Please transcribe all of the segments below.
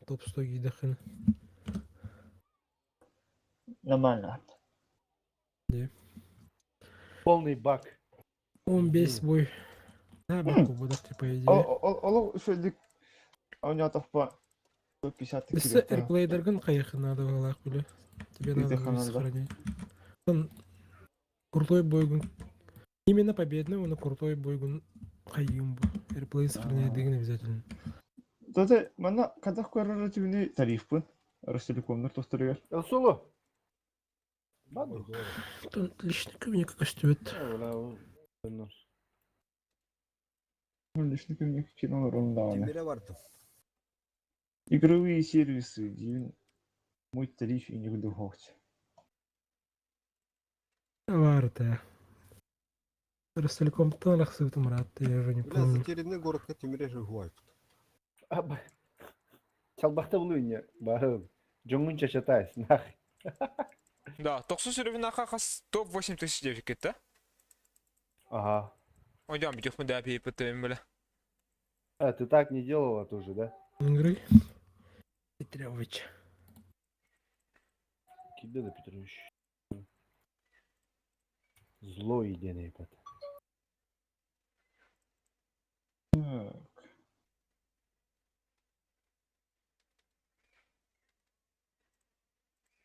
Топ-100 киирдэххинэ. Нормально. Дии. Полный бак. 15 бой. Да, бак кубодах по идее. Ол үчүгүйдик оонньоотохпо 150 Өссө реплейдергин хайыхы надо балаах биле. Тебе надо Видео сохранять. Он крутой бойгун. Именно победный, он крутой бойгун хайым бу. Реплей сохранять деген обязательно. Зате манна казах көрөр түбүнү тарифпын. Ростелекомнар тостарыгар. Эл соло. Баду. Отлично, кабинет көстүбүт. Личный кабинет кинолар ондааны. Тимире бардым. Игровые сервисы диин мой тариф и не духовте. Варта. Ростелекомтан арахсыбытым ыраатта, я уже не Бля, помню. затерянный городка Тимире жигуайпыт. Чалбахта булуйня. Бары. Жоңун чачатайс. Нах. Да, тохсус үрүбүн хас топ 8009 кетті. Ага. Ойдам бүтүхмүн да пейпытым бile. А, ты так не делала тоже, да? Игры. Петрович. Кибеда Петрович. Злой единый ебать. Так.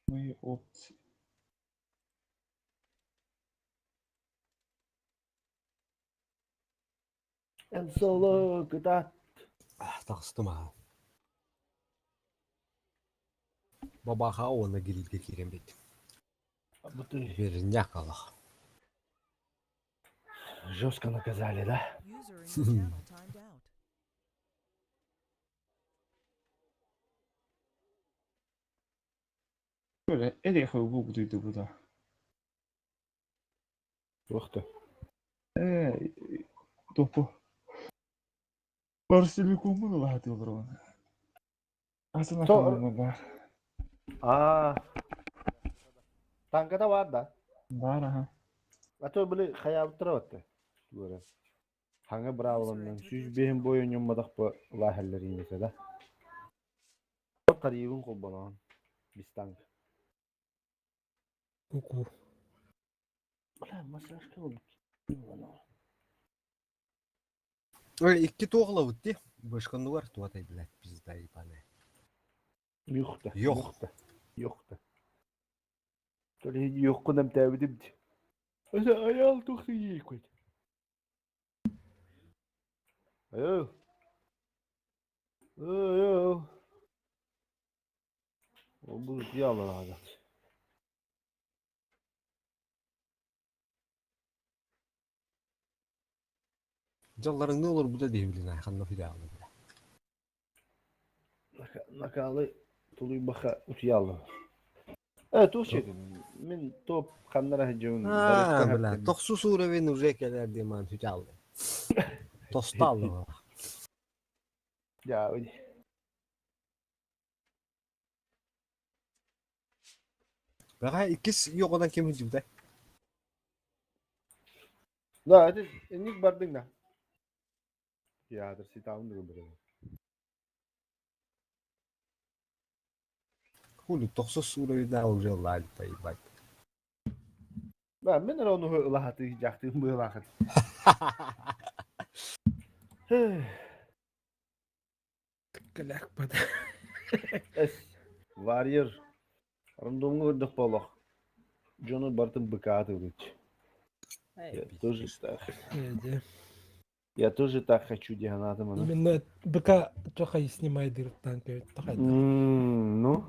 Мои опции. Эн соло кыта. Тахстым аа. Бабаха оны гилге кирем бит. Буты Верняк Аллах. жестко наказали, да? User in your channel timed out. Böyle эрехы бу бу да. Ух ты. Э, топу. Ростелекомун улааты олорон. Асына То- бар. А. Танкада бар да. Бар аха. А то были хаяб тураватты. Көрө. Хаңа бравланнан сүз бехин бойын юммадах бу лахеллер инесе да. Тарибин колбонон. Биз танк. Ку-ку. Бля, массажка болду. Ой, икки туохлабыт ди. Башкануар туатай, блядь, пизда ебаная. Юхта. Йох. Юхта. Юхта. Толи юхкунам тәбидим. Asa аял тухсы ийкут. Аял. Аял. Ол бұл ялан агат. Жалларыңны olur bu da diyebilin ay ханна фидалны. Накалы тулуй баха утуялы. Э, тух чедин. Мен топ ханнара жеун. А, бля, тохсус уровень уже келер дейман фидалны. Тосталны. Я, уди. Бага иккис йоҕунан ким хүдүбүтэ? Да, это ник бардың да. Театр ситамын деген бір. Хули тохсус уровень уже лаль поебать. Да, мен оны ылахаты жактым быылахат. Кляк под. Эс, варьер. Рандомго көрдөх болох. Жону бартын быкааты үлүч. Я тоже так. Эде. Я тоже так хочу дианатым аны. Именно БК тоха и снимай дыр танка. Тоха. Ну.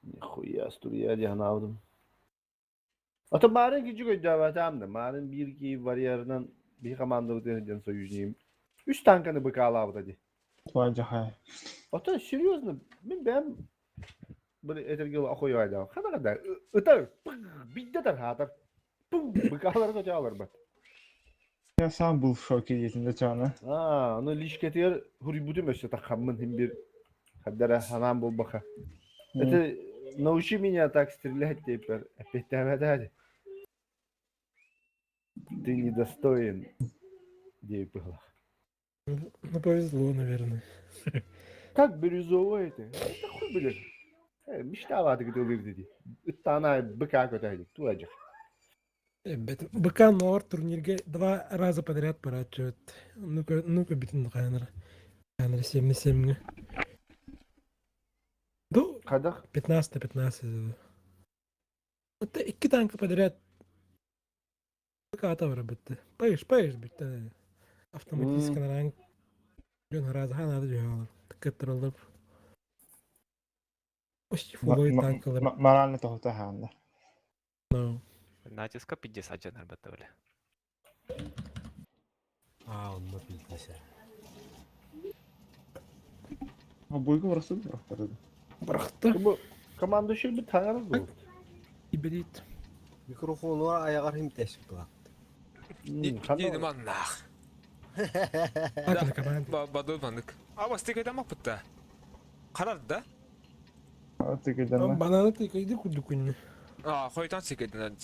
Нихуя стурия дианавдым. Ата марын кичи көйдөбөтам да. Марын бир ки варьерынан бир команда бутын союзниим. Үч танканы быкаалаабыта ди. Твай Ата серьезно, мен бэм бір этергел охой айда. Хана када ытар бидде тар хатар. Пум быкааларга жаалар бат. Я сам был в шоке детин чана. А, аны лишкетер хурибутум өссө тахаммын хим бир хаддара ханам болбаха. Это научи меня так стрелять теперь. Опять давай. Ты недостоин. Дей было. Ну, повезло, наверное. Как бирюзовый это? Это хуй билэр. Мечтала кытылыр диди. Ыттаана быка көтөйдүк туажык. БК Ноор турнирге два раза подряд парачивает. Ну-ка, ну-ка, битин хайнар. Хайнар 7 на 7. Ну, Хадах 15 на 15. Это икки танка подряд. БК тавра битти. Паиш, паиш битти. Автоматически ранг. Жон раз хана да жолар. Тыкыттырылып. Почти фулой танкалар. Морально тоһута хааннар. No. Натиска 50 жанар бітті біле. А, онно пиздесе. Буйга барасы бирахтар. Бырахты. Бу командующий bir tanrı bu. Иберит. Микрофону аяғар хим тесіп кылак. Дедим аннах. Так на команде. Баду бандык. А бас тек айтамақ бітті. Қарарды да? Тыгыдан. Бананы тыкайды курдукунни. А, хойтан секедін.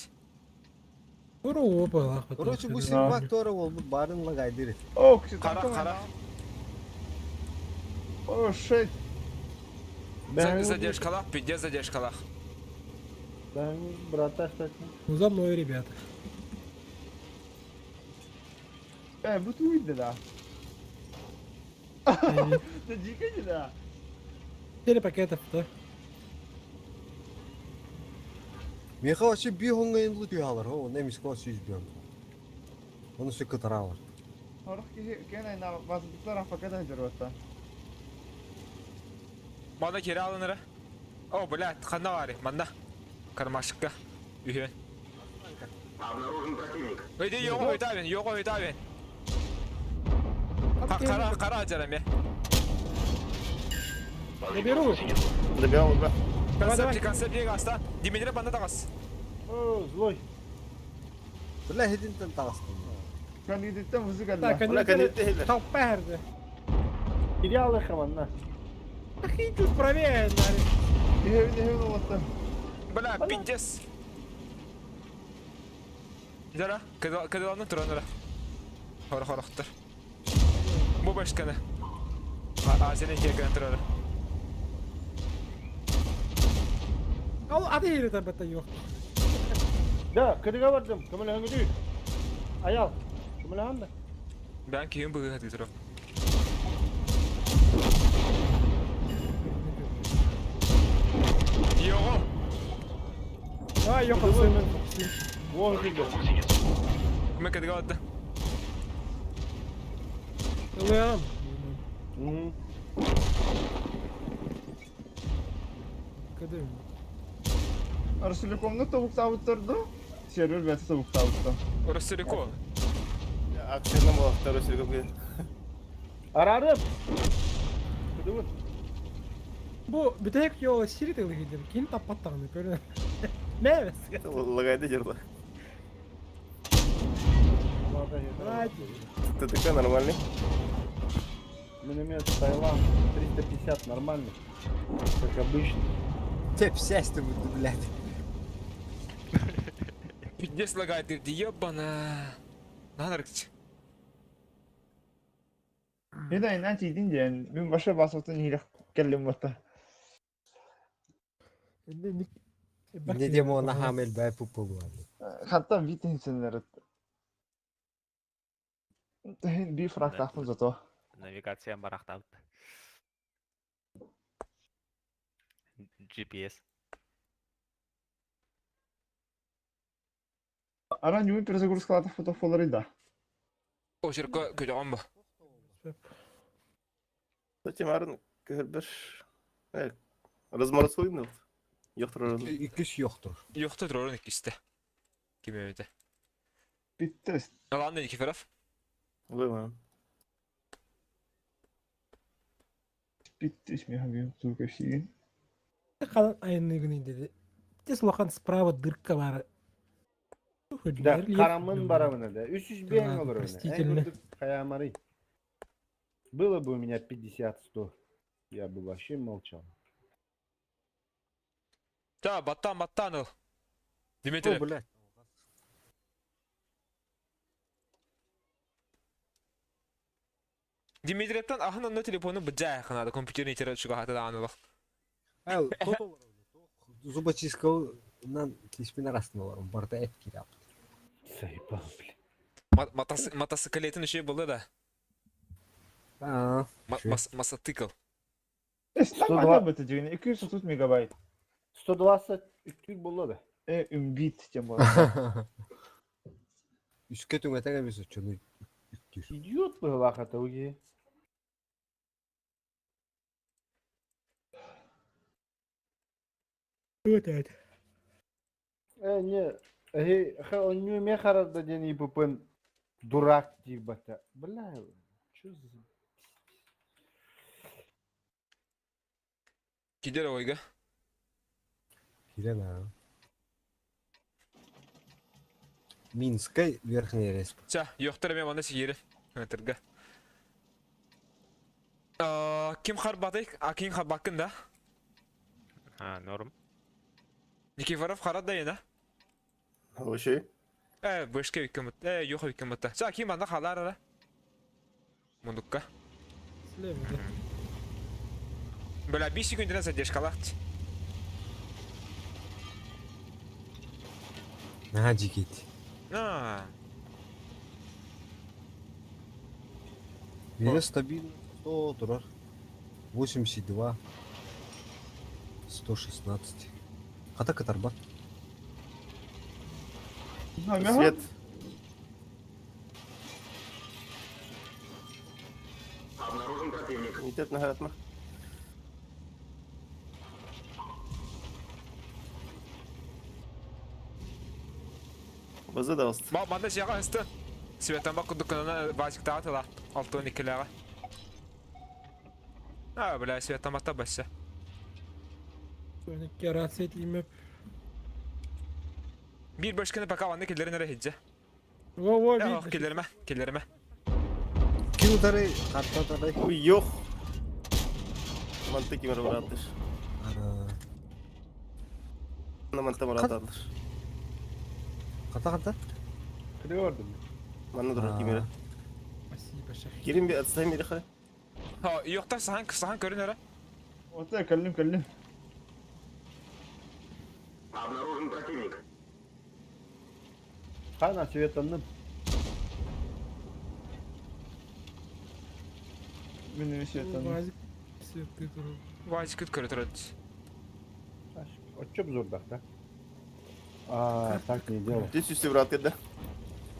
Ура опа лах. Короче, бу сирбак тора болбут барын лагайдыр. О, кстати, Қара, қара. О, shit. Задержкалах, пиздец задержкалах. Ben брата что Ну за мной, ребята. Бу туйды да. Да дико не да. Четыре пакетов, да? Меха вообще бихонга инлы түйалар, о, немис класс yüz бiyон. Оны все кытаралар. Орох киһи кен айна базыктар афакада жүрөттө. Мана кері алыныра. О, блядь, қанда бар, манда. Кармашыққа. Үйен. Өйде йоға өйтабен, йоға өйтабен. Қара, қара жарам, е. Наберу. Добивал, да. Давай, давай. Концепт, концепт аста. Димитре банда тағас. О, злой. Бля, хединтен тағыстым. Кандидаттан музыка Так, да. они Бля, кандидаты. толпа herdi. Geri alır kamanna. Ах, и тут правее, нари. Ихевин ихевин олоттан. Бля, пиздец. Жара, кадаланы тұраныра. Хора хорохтар. Бу башканы. А, сенен келген тұрары. Ал ады ері табата yok. Да, кыдыга бардым. Көмөлө хөңүдү. Аял. Көмөлө ханды. Бән күйін бұғы хәді тұрам. Йоғы. А, yok olsun. Вон кыды. Мен кадыга атты. Ылыам. Кадым. Роселекомны тобуктабыттырды. Сервер бәті тобуктабытты. Росселико. Акционным был второй Селиком. Арарып. Кыдыбын. Бу битек yola сири тылы gidelim. Кин таппаттағını көрін. Мәвес. Лагайды дерла. Давайте. ТТК нормальный. Миномет Таиланд 350 нормально. Как обычно. Теп сәсті бұды, блядь. Пиздец лагает, деді, ебана. Нанарыкчы. Мен айнан тиидин диэн, мин баша басыбытын иһилэх кэллим батта. Не демо на хамел бай пупулу. Хатта битин сенерет. Би фрактахпын зато. Навигация барақталды. GPS. Аран юун перезагрузкалатах фотофолары да. Очеркө көтөҕөн бу. Зачем Арн көрбеш? Разморозлыйны. Йоқтыр Иккис yoxdur. Йохто турорун иккисте. Ким эбите. Битте. Алан Никифоров. Выман. Битте смеха бьем только сиген. Қалан айынны күні dedi. Тес лоқан справа дырка бар. Да, карамын барамын да. 300 бен Да, olur öyle. простительно. Хаямары. Было бы у меня 50-100. Я бы вообще молчал. Та, баттан, баттан ыл. О, Дмитрий. блядь. Дмитриевтан аһын онно телефону быдьаа ханаада компьютерный интернет чугаһата даҕаны олох. Эл, тот олорор. Зубочистканан тииспин арастын олорон барыта эт киирэ Заебал, блин. Мотоциклетин үчүгэй буолла да? Аа, Мотоцикл. Там это дьиҥин 230 мегабайт. 123 буолла да? Бит тем более. Үскэ түҥэтэн эбис оччону үктүүр. Идиот быһылаах это уги. Вот Э, не, эһи, онньуу эмиэ харарда диэн ИПП-н дурак диир бата. Бля, чё за... Кидер ойга. Кирен аа. Минскай Верхняя Респа. Ча, йохтар эмиэ манна сигири. Ытырга. Ким харбатый? А ким харбаккын да? А, норм. Никифоров харат да ена. Вообще. Э, бышка виккемут. Э, юха виккемутта. Ча, ким манна халар ара? Мундукка. Слева, да. Бля, 5 секундынан задержкалаах. Наһаа дьикит. А, Мире стабильно 100 турар. 82. 116. Хата кытарбат. Свет. Комитет нагаратма. База да Ма манна сиэҕэ ыстын. Светан бак курдуккунана Васиктааҕа тыла. Алтын иккилээҕэ. А, бля, Светан батта басса. Рация тиимэп. Биир башканы пока ванна киллэрин эрэ иһдьэ. Во-во, Ох, киллэримэ, киллэримэ. Ким утары, хатта утары. Ой, ёх. Манты кимер бараттыр. Манта бараттыр. Хата хата. Кире бардым. Манна турар кимере. Спасибо, шеф. Кирин би отстай мири хары. Ха, йоктар сахан сахан көрүн эрэ. Вот кэллим кэллим. Хана светанным. Мин эмиэ светанным. Вазик светы турар. Васик көрө турар. Оччоп зурдах, да? А, так не дело. Түс үсті брат да.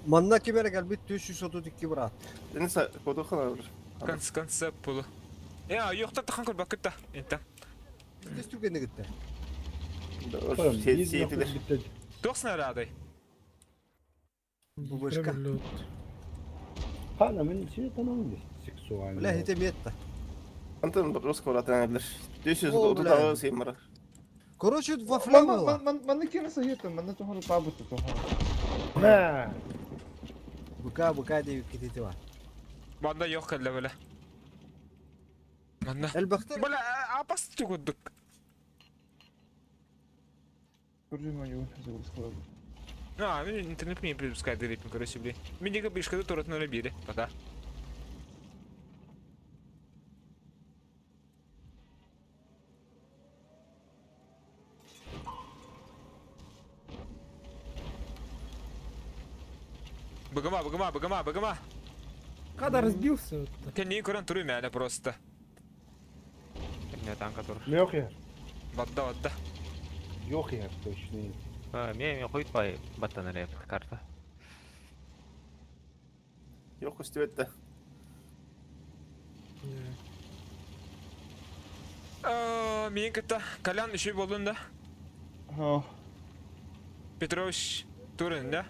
Манна ким эрэ кэлбит 332 брат. Дениса коду хана бар. Конц концепт булу. Я, йоктар тахан көр бакытта. Энтен. Түс түгенне гитте. Сетилер. Тохсна радай. Бубышка. Хана мен светанным сексуально. Бля, хите метта. Антон вопрос брат билер. Түс үсті О, бля. оту сен бар. Короче, вафля была. Манна ким сахетым, манна тухары табыты тухары. На. Бука, бука деп кетети бар. Манда yok кэллэ бля. Манна. Элбахтар. Бля, апас тугудук. Көржүм аюн загрузка. А, ну интернет мне припускает ритм, короче, блин. Мне как бишка тут на бире. Пока. Быгыма, быгыма, быгыма, быгыма. Когда разбился вот. Кенни көрөн туру мәне просто. Не танка тур. Yok ya. Бадда, бадда. Yok ya точно. А, ме ме хуй пай баттан эрэ карта. Yok үсті Мен кытта Колян үші болдun да. Ха. Петрович турын да.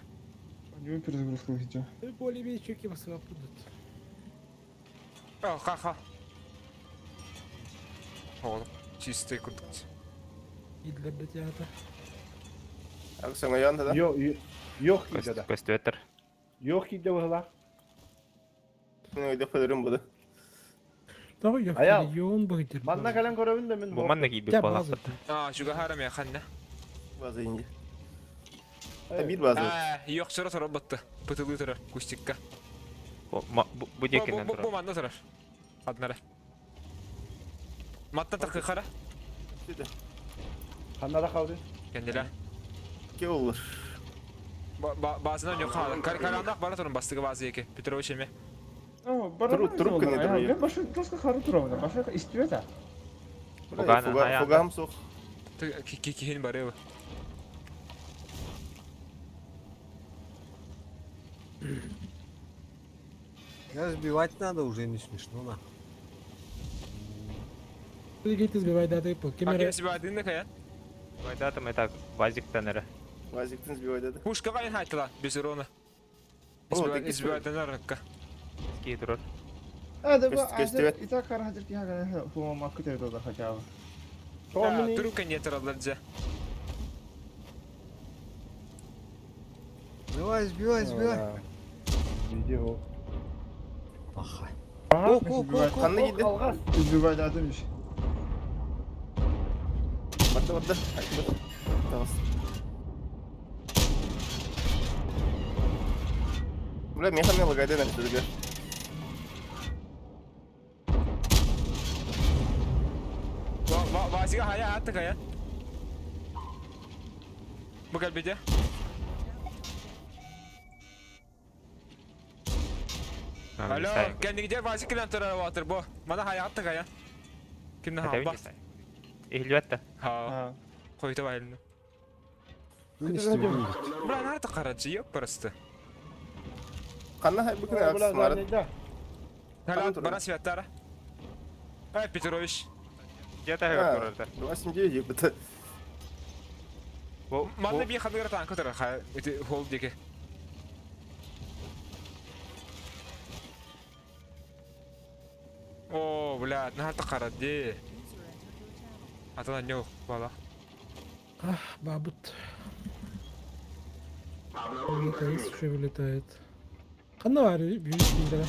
Аюн перезагрузка хите. Более-менее чеки вас будут. О, ха-ха. О, чистый курдук. И для театра. Аксаңа янда да. Yok yok да. Көстүөтөр. Yok ki de была. Мен ойда федерим буду. Того я Аял. миллион быгдыр. Манна кален көрөбүн да мен. Бу манна кийбит Тя буоллахпыт. база. А, жугахара мен ханна. База инде. Бир база. А, yok sıra тура батты. Пытылы тура, кустикка. Бу Бу декинен бу турар. манна турар. Хаднара. Матта такы хара. Ханна қалды? Кендиле. Ке olur. Базынан yok хаалар. Карандах бара турун бастыгы базы еке. Петрович эме. Туруп кene duruyor. Мен башы тоска хары турамын. Башы истибет. Фугам соқ. Кихин бары. Я сбивать надо уже не смешно на. Ты сбивай даты по А кемере. кем себе один кая? Байдатым это вазиктан эрэ. Вазиктин сбивай деді. Пушка кайын хайтыла без урона. О, таки Избивай рыкка. Ски турар. А, да, Көстүбэт. и так хары хазыр кихаган фума көтөрөт ода хотя бы. Туруп кенде туралар же. Давай, сбивай, сбивай. Видео. Ага. Ага. Ок, ок, ок, ок. Қанны киді. Алғас. Избивай даты миш. Барды барды. Айтты. Тағыс. Бля, меха мен лагайды нәрсеге. Вазига хая атты кая. Бу калбеде. Алло, кендиге вазик килен турар ватыр бу. Мана хая атты кая. Кимне ха ба. Ихлюатта. Ха. Койду байлны. Ну, не стебни. Бля, нарты карачы, ёп просто. Қанна хай бүкін акс марат. Хала, бара святтара. Ай, Петрович. Где-то турар. 89 ебіті. Манна би хадыгар танкы турар, ха, эти хол деке. О, бля, нарты карады. User entered your channel. Атана не бала. Ах, бабут. ТС еще вылетает. Ханна бар, бьют пиздера.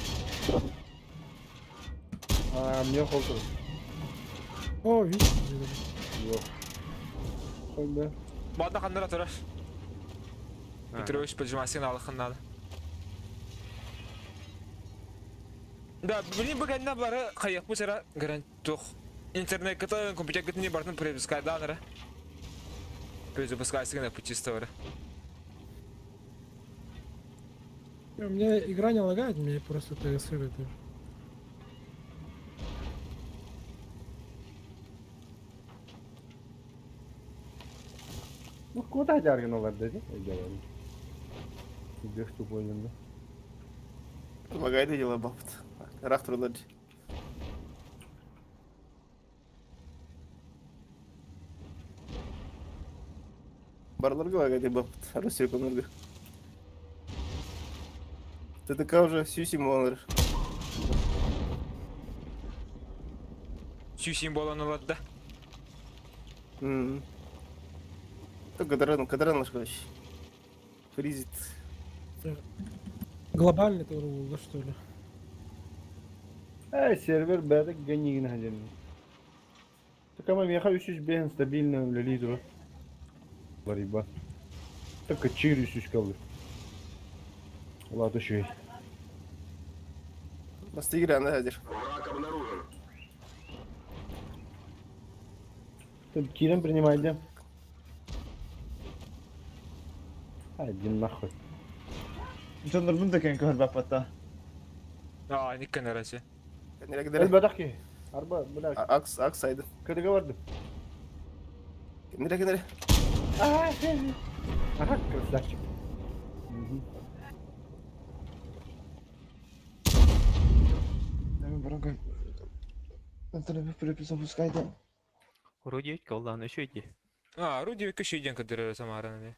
А, мне холтур. О, видишь, пиздера. Yok. Қойды. Манна хандыра турар. Петрович поджимасын алхын надо. Да, блин, бүгін бары қайық бұл сара гарант тух. Интернет кыта, компьютер кыта не бартын перезапускай да, нара. Перезапускайся на почистого. У меня игра не лагает, мне просто ТС вылетает. Ну, куда жаргын олар деді? Ой, Бех тупой енді. Лагайды дела бапыт. Рақ тұрылар. Барларға лагайды бапыт. Россия көміргі. ТТК уже сюсим олар. Сюсин болан олады да. Кадран, кадран лашкаш. Фризит. Глобальный тоже был, да, что ли? Әй, сервер бәрі генигін хәжерін. Такама меха 305 стабильно үлелей тұры. Лариба. Только чир 300 kaldı. Ладно, şey. Басты играны хәзер. Тут Кирен принимает, да? Один нахуй. Жондар да кен көр бапатта. А, никкен арасы. Кәнерәк El badaki. Арба, бля, Акс, акс айды. кадыга барды. Кәнерәк, кәнерәк. Ага, красавчик. Мен бұрын интернет перезапускайды. Вроде колдан еще иди. А, Руди көшө ден кыдыры Самараны.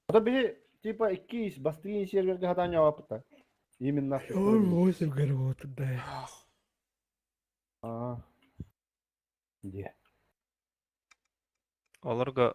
Ата бихи, типа, икки бастыгын серверге хатан жауапта. Именно. Ой, 8 горбот, да. А. Где? Оларга